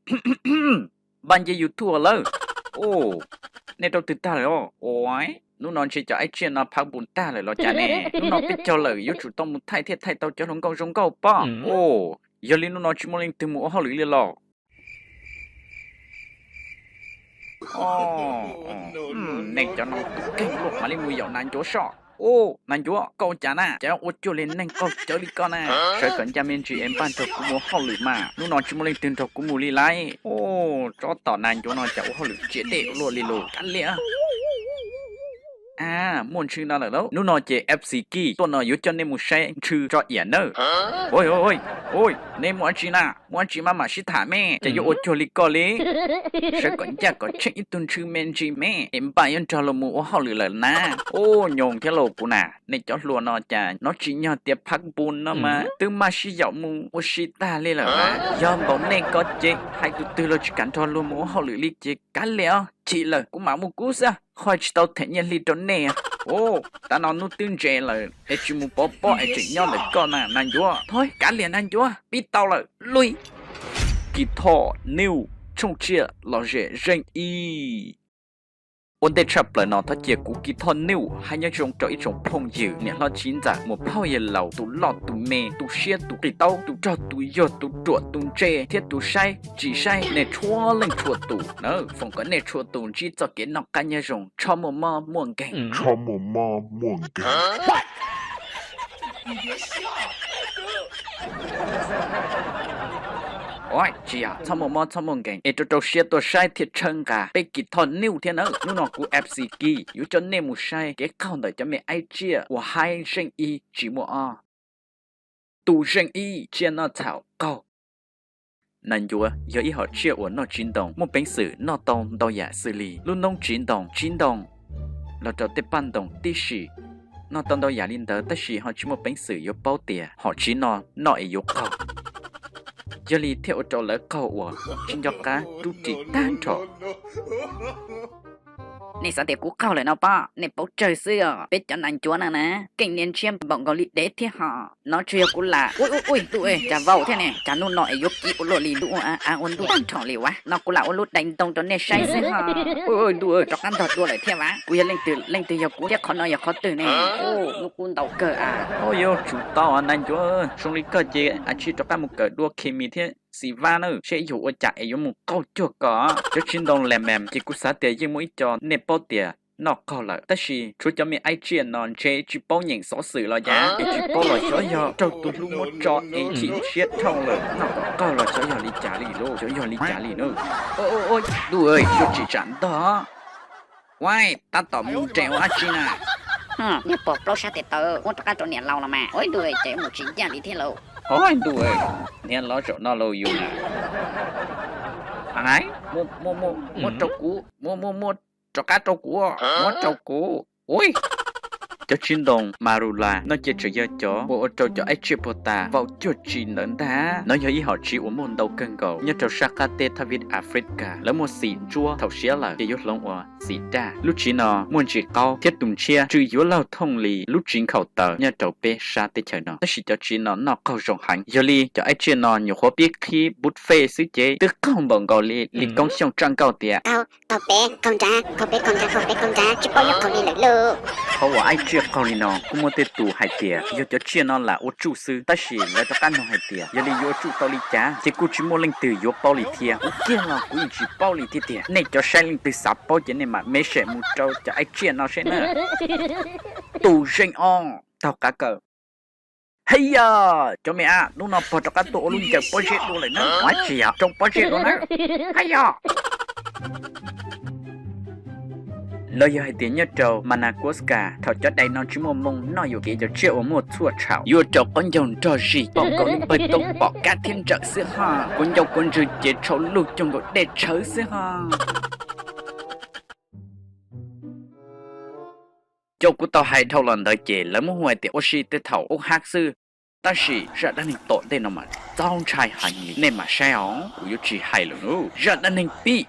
Npaj nce YouTube lawm. Ua, nej rau twg tag lawm os? Ua, hnub no ntshe cov aib tsiaj no phav npus tag lawm los cas ne? Hnub no peb caug lawm yuav tsum tau mus thaij thiaj thaij tau cov hluas nkauj zoo nkauj pob. Ua, yog li hnub no tsis muaj leej twg mus ua hauj lwm li los? Nej cov no tus kheej luaj mam li mus yaum nas ncuav soj. Ua, nas ncuav, koj ua cas na? Cas ua cuag li neeg qaug cawv li koj na? Sawv kom ncaj me ntsis es npaj nrog kuv mus hauj lwm mas. Hnub no tsis muaj leej twg nrog kuv mus li lauj. Ua, tsob tom nas ncuav no cas ua hauj lwm tsiam dej luaj li lus, kav liam. A, muaj ntshw no lawm lauj. Hnub no ces F C Kij tuaj no yuav coj nej mus saib ntshw tso iam nawb. Ua, ua, nej muaj dab tsi na? Muaj dab tsi mas mam sib tham me, ces yuav ua cuag li koj li. Sawv kom ncaj kom tsheej ib tug ntshw me ntsis me es npaj yuav nrog luag mus ua hauj lwm lawm na. Ua, nyoos thiab lauj kuv na, nej cov hluas no cas hnov tsis nyog tias phav npus no mas twb maj sib yaum mus ua si tag li lawm na. Yog npaum nej ko ces hais tus twg los tsis kam nrog luag mus ua hauj lwm li ces kav liam os, chim lawm kuv mam mus kuv xwb, qhov tsis tau them nyiaj hli rau nej. Ua, tav no hnub twb ntse lawm es tsis mus pov pob es tseem nyob ntawm koj na nas ncuav. Thov kav liam nas ncuav, pib tau lawm, luij. Kij Thoj New tshooj tsiaj lom zem zeej ib. Ua ntej tshaj plaws no thov cia kuv Kij Thoj New hais nyob zoo rau ib tsoom phooj ywg niam hlob txiv ntxawm mus phauj yawg laus, tus loj tus me, tus siab tus qis taub, tus rog tus yuag, tus ruam tus ntse thiab tus saib tsis saib, nej txhua leej txhua tus na, foom kom nej txhua tus ntsib txoj kev noj qab nyob zoo, txhob muaj mob muaj nkeeg. Ua, tsis yog txhob muaj mob txhob muaj nkeeg es rau rau siab tuaj saib thiaj tshawb nqa peb Kij Thoj New thiab nawb. Hnub no kuv F C Kij yuav coj nej mus saib kev qaug ntawm cov me aib tsiaj uas haib zeej ib tsis muaj ob. Tus zeej ib, tsiaj noj txhaum qaug. Nas ncuav yog ib hom tsiaj uas noj tsiv ntoo, muaj peev xwm noj tau ntau yam xws li lub noob tsiv ntoo, tsiv ntoo los rau tej paj ntoos tib si. Noj tau ntau yam li ntawd tab sis ho tsis muaj peev xwm yuav paub tias hom tsiv no noj es yuav qaug, yog li thiaj ua rau lawv qaug uas tsis nco qab rub ris tag nrho. Nej xav tias kuv qaug lawm no pob, nej paub tsawg xwb os. Peb cov nas ncuav no na, keej niaj ntshiab npaum nkaus li dev thiab ho. No tsuas yog kuv lam, ui ui ui, ntuj, cas vau thiab ne, cas hnub no es yuav kiv ua luaj li, ntuj, ua av ua ntuj tag nrho li. Ua no kuv lam ua lub dais ntoo rau nej saib xwb ho. Ui, ntuj, rov qab ntog dua lawm thiab vas. Kuv yog leej twg, leej twg yog kuv thiab qhov no yog qhov twg ne? Lub kub ntau kawg a. Yuav tsum tau nas ncuav, zoo li koj ces a tsis rov qab mus kawm dua khes mis thiab xis vab na, seb yog ua cas es yuav mus qaug cuag koj. Cov tsiv ntoo lam mas ces kuv xav tias yeej muaj ib co nej paub tias noj qaug lawm, tab sis tshuav cov me aib tsiaj no ntshe tsis paub nyeem xov xwm los cas es tsis paub los xyov yog raug tus hlub muab tso es chim siab dhau lawm noj kom qaug los xyov yog li cas li lauj, xyov yog li cas li na. Ntuj, yuav tsis tsam ntog. Ua, tab tom mus nres ua dab tsi na? Niag pog plaub sab tes taw muab rov qab rau niam laus los mas. Ua, ntuj, ces mus tsis ncaj li thiab lauj. Ua, ntuj, niag lov zaum no lauj yus na. Muab rau kuv, muab, muab, muab rov qab rau kuv, muab rau kuv. Ui, cov tsiv ntoo Marula no ces tseem yog cov uas ua rau cov aib tsiaj puag ta vau cuag tsi ntawd ntag. No yog ib hom tsiv uas muaj ntau kawg nkaus nyob rau sab qab teb thav vib Africa. Lawv muaj xim ntsuab, thaum siav lawm ces yuav hloov ua xim daj. Lub tsiv no muaj ntsis qaub thiab tus ntshiab tsw yuav laug thooj li lub tsiv nkhaus taw nyob rau peb sab teb chaws no. Tab sis cov tsiv no noj qaug zoo heev, yog li cov aib tsiaj no nyuam qhuav pib qhib buffet xwb ces twb qaug npaum nkaus li Lis Koob Xyooj txoj nkauj tias qaug pem qaug nrad, qaug pem qaug nrad, qaug pem qaug nrad, tsis paub yuav qaug li lawm lauj. Qhov uas aib tsiaj qaug li no kuj muaj tej tus hais tias yog cov tsiaj no lam ua tsuj xwb, tab sis lawv rov qab nug hais tias yog li yuav ua tsuj tau li cas, ces kuj tsis muaj leej twg yuav paub li thiab. Kuv kiag los kuv yeej tsis paub li thiab tiag. Nej cov saib leej twg xav paub ces nej mam message mus rau cov aib tsiaj no seb na. Tus zeej ob taug qav kaws. Hej yog, cov me ab, hnub no pog rov qab tuaj ua lub ncaws pob zeb dua lawm na. Ua tsis yog, tsoo pob zeb dua na. Hej yog. Los yog hais tias nyob rau Managuaska, thaum cov dais no tsis muaj moo noj yuam kev cov tsiaj uas muaj txhuaj txhaum yuav ua rau qaub ncaug nrog zis pom nkaus li npawg toob pom kab thiab ntsawm xwb ho. Kua ncauj kua ntswg ces tshau lug cuag nkaus dej tshawv xwb ho. Cov kuv tau hais dhau los ntawd ces lawv muab hu hais tias ua si tej thaum ub hab xwb, tab sis zaj dab neeg tom ntej no mas txaus ntshai heev li, nej mam saib os, kuv yuav tsis hais lawm nawb. Zaj dab neeg pib.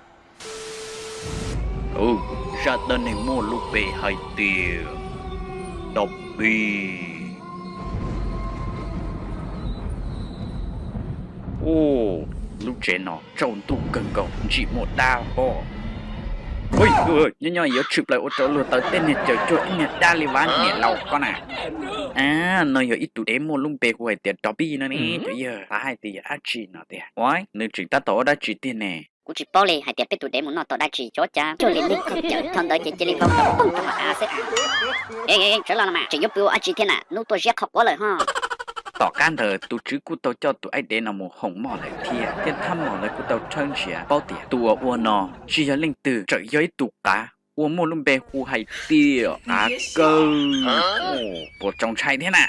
Zaj dab neeg muaj lub npe hais tias Dog Pig. Lub tsev no tsaus ntuj kawg nkaus, ntsim muaj dab pob. Nyob nyob yuav tshwm plaws ua rau luag taws tej niag caws cuag ib niag dab li vas niam laus koj na. A, no yog ib tug dev muaj lub npe hu hais tias Dobby no ne. Cov yawg xav hais tias yog dab tsi no tiag, ua nws tseem tab tom ua dab tsi tiag ne? Kuv tsis paub li hais tias peb tus dev mus noj tau dab tsi, cov cas cuag li neeg qaug cawv. Thaum ntawd ces cia li vau nrov poog rau hauv av xwb. E, sawv los no mas, tseem yuav pw ua dab tsi thiab na, hnub tuaj ziab qhov quav lawm ho. Tom qab ntawd tus tswv kuj tau coj tus aib dev no mus hoom moj lawm thiab, thiab thab mom ntawd kuj tau tshawb nrhiav paub tias tus uas ua no tsis yog leej twg, tseem yog ib tug qav uas muaj lub npe hu hais tias qav kaw. Puas txaus ntshai thiab na?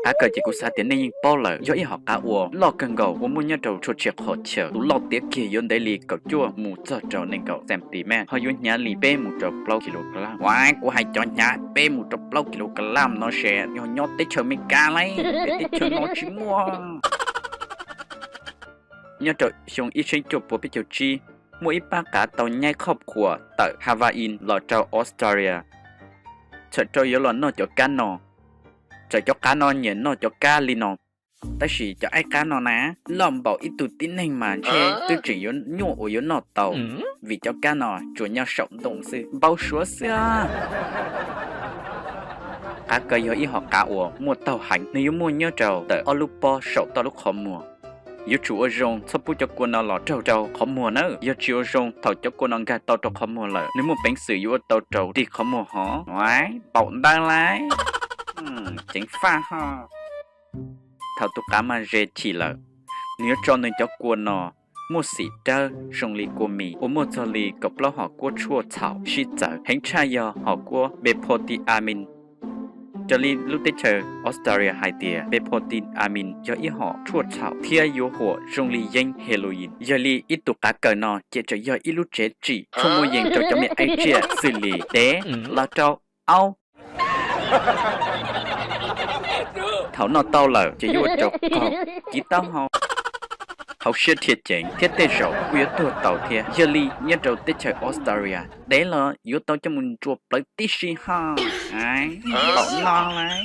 Qav kaw ces kuv xav tias nej yeej paub lawm, yog ib hom qav uas loj kawg nkaus uas muaj nyob rau txhua txhia qhov chaw. Tus loj tiav kiag yuav ntev li kaum cuaj mus txog rau nees nkaum centimeter, ho yuav hnyav li peb mus rau plaub kilogram. Ua, kuv hais cov hnyav peb mus rau plaub kilogram no ces yog nyob teb chaws Amelikas lauj, peb teb chaws no tsis muaj. Nyob rau xyoo ib txhiab cuaj puas peb caug tsib, muaj ib pab qav tau nyaib khob khuas tawm Hawaii los rau Australia, txhawm rau yuav los noj cov kab no. Txawm cov qav no nyiam noj cov kab li no, tab sis cov aib qab no na, loj npaum ib tug tib neeg mas ntshe twb tseem yuav nyuaj uas yuav noj tau, vim cov kab no tsuas nyob saum ntoo xwb, npau suav xwb. Qav kaw yog ib hom qav uas muaj taug heev, nws yuav muaj nyob rau ntawm ob lub pob saum toj lub qhov muag. Yuav tsum ua zoo txhob pub cov kua no los raug rau qhov muag nawb, yog tsis ua zoo thaum cov kua no nkag tau rau qhov muag lawm, nws muaj peev xwm yuav ua tau rau rig qhov muag hov. Npaum ntawd lauj, ceev faj ho. Thaum tus qav mas ze chim lawm, nws yuav tso nws cov kua no muaj xim dawb zoo li kua mis uas muaj txog li kaum plaub hom kuab tshuaj txhaum sib txawv, heev tshaj yog hom kuab benphotiamin. Raws li lub teb chaws Australia hais tias benphotiamin yog ib hom tshuaj txhaum thiab yuav huam zoo li yeeb heroin. Yog li ib tug qav kaw no ces tseem yog ib lub tsev tsim tshuaj muaj yees rau cov me aib tsiaj xws li dev los rau aub. Thaum noj tau lawm ces yuav ua rau qaug, kiv taub hau, hauv siab dhia ceev thiab tej zaum kuj yuav tuag tau thiab. Yog li nyob rau teb chaws Australia, dev los yuav tau coj mus ntsuas plawv tib si ho. Npaum no lauj.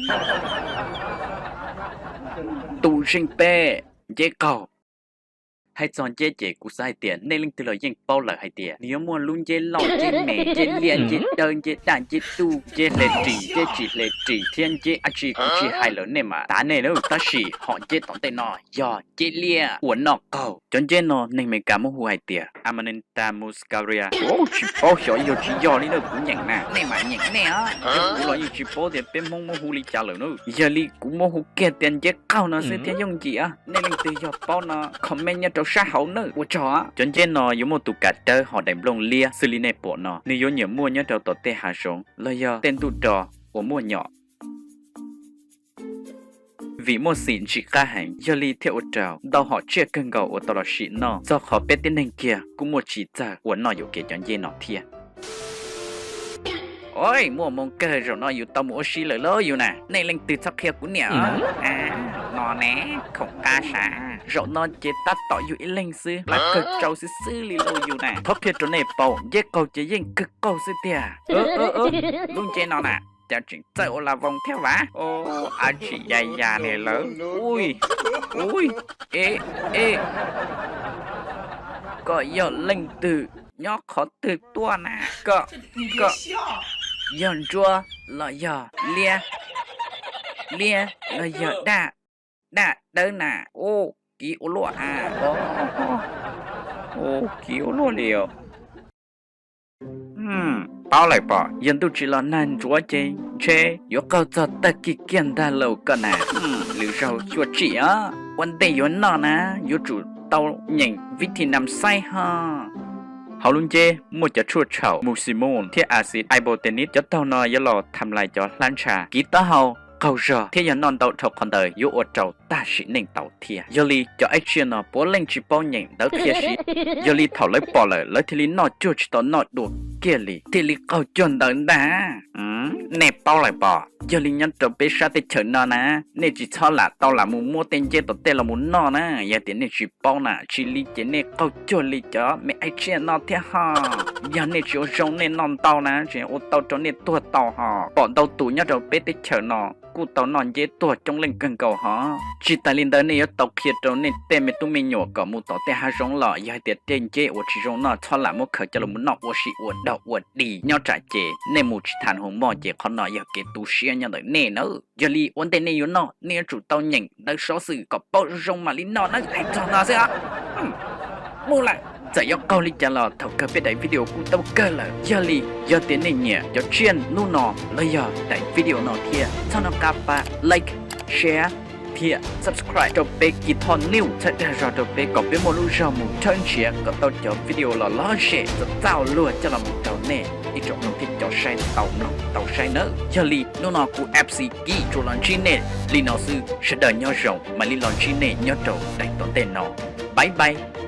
Tus zeej peb, nceb qaug. Hais txog nceb ces kuv xav hais tias nej leej twg los yeej paub lawm hais tias nws yuav muaj lub nceb loj nceb me, nceb liaj nceb dawb nceb daj nceb tuj, nceb hle ris nceb tsis hle ris thiab nceb dab tsi kuv tsis hais lawm nej mam tav nej na. Tab sis hom nceb tom ntej no yog nceb liaj uas noj qaug. Cov nceb no neeg Amelikas muab hu hais tias Amanita muscaria. Tsis paub xyov yog tsis yog li na, kuv nyeem na, nej mam nyeem nej os. Kuv los yeej tsis paub tias peb Hmoob muab hu li cas lawm na. Yog li kuv muab hu kiag tias nceb qaug no xwb thiab yooj yim. Nej leej twg yog paub no comment nyob rau sab hauv nawb, ua tsaug. Cov nceb no yuav muaj tus kam dawb ho daim nplooj liab xws li nej pom no, nws yuav nyiam muaj nyob rau tom tej hav zoov los yog tej ntuj do uas muaj nyom. Vim muaj xim ntsim qab heev, yog li thiaj ua rau ntau hom tsiaj kawg nkaus uas tau los sim noj, txog qhov peb tib neeg kiag kuj muaj tsis txawg uas noj yuam kev cov nceb no thiab. Oj, muaj hmoo kawg, zaum no yus tau mus ua si lawm lauj yus na. Nej leej twg txhob qhia kuv niam. No ne, khoom qab sav. Zaum no ces tab tom yus ib leeg xwb, lawv kawg tsau xwb xwb li lauj yus na. Thov qhia rau nej paub, nceb qaug ces yeej kawg qaug xwb tiag. Lub nceb no na, cas tseem txawj ua la voos thiab vas. Ab tsi ya ya ne lawv. Ui, ui, e, e, koj yog leej twg, nyob qhov twg tuaj na? Koj, koj yog ntsuab los yog liab? Liab los yog daj? Daj dawb na. Ua kiv ua luaj a. Ua kiv ua luaj li os. Paub lawm pom, yog ntuj tsis los nag ntsuav ces ntshe yuav qaug txog tag kis kiag ntag lauj koj na. Lwm zaug xyuam tsim os, ua ntej yuav noj na, yuav tsum tau nyeem vib thi nam xaib ho. Hauv lub nceb muaj cov tshuaj txhaum mucimol thiab acid ibotenic, cov taug no yuav los tham lais cov hlab ntsha, kiv taub hau, qaug zog thiab yog noj ntau dhau qhov ntawd yuav ua rau tag sim neej tau thiab. Yog li cov aib tsiaj no puav leej tsis paub nyeem ntawv qhia siv, yog li thaum lawv pom lawm lawv thiaj li noj cuag tsis tau noj dua kiag li, thiaj li qaug cuag ntawd ntag. Nej paub lawm pom, yog li nyob rau peb sab teb chaws no na, nej tsis txhob lam tau lam mus muab tej nceb tom tej los mus noj na. Yog tias nej tsis paub na, tsis li ces nej qaug cuag li cov me aiv tsiaj no thiab ho. Yog nej tsis ua zoo nej noj ntau na, tseem ua tau rau nej tuag tau ho. Pom ntau tus nyob rau peb teb chaws no kuj tau noj nceb tuag coob leej kawg nkaus ho. Tsis tas li ntawd nej yuav tau qhia rau nej tej me tub me nyuam kom mus tom tej hav zoov los yog hais tias tej nceb uas tsis zoo noj txhob lam muab khaws coj los noj ua si ua dog ua dig nyob tsam ces nej mus tsis tham hoo moj ces qhov no yog kev tu siab nyob ntawm nej nawb. Yog li ua ntej nej yuav noj nej yuav tsum tau nyeem ntawv xov xwm kom paub zoo zoo mam li noj nawb. Hais txog no xwb os. Mus lawm, txawm yuav qaug li cas los thaum kawg peb daim video kuj tau kawg lawm. Yog li yog tias nej nyiam cov tsiaj hnub no los yog daim video no thiab txhob nco qab pab like, share thiab subscribe rau peb Kee Thor News txhawb dag zog rau peb kom peb muaj lub zog mus tshawb nrhiav kom tau cov video los lom zem txaus txaus luag coj los mus rau nej ib tsoom mloog thiab cov saib tau mloog tau saib nawb. Yog li hnub no kuv F C Kee tsuas los ntsib nej li no xwb, sawv daws nyob zoo, mam li los ntsib nej nyob rau daim tom ntej no. Bye bye.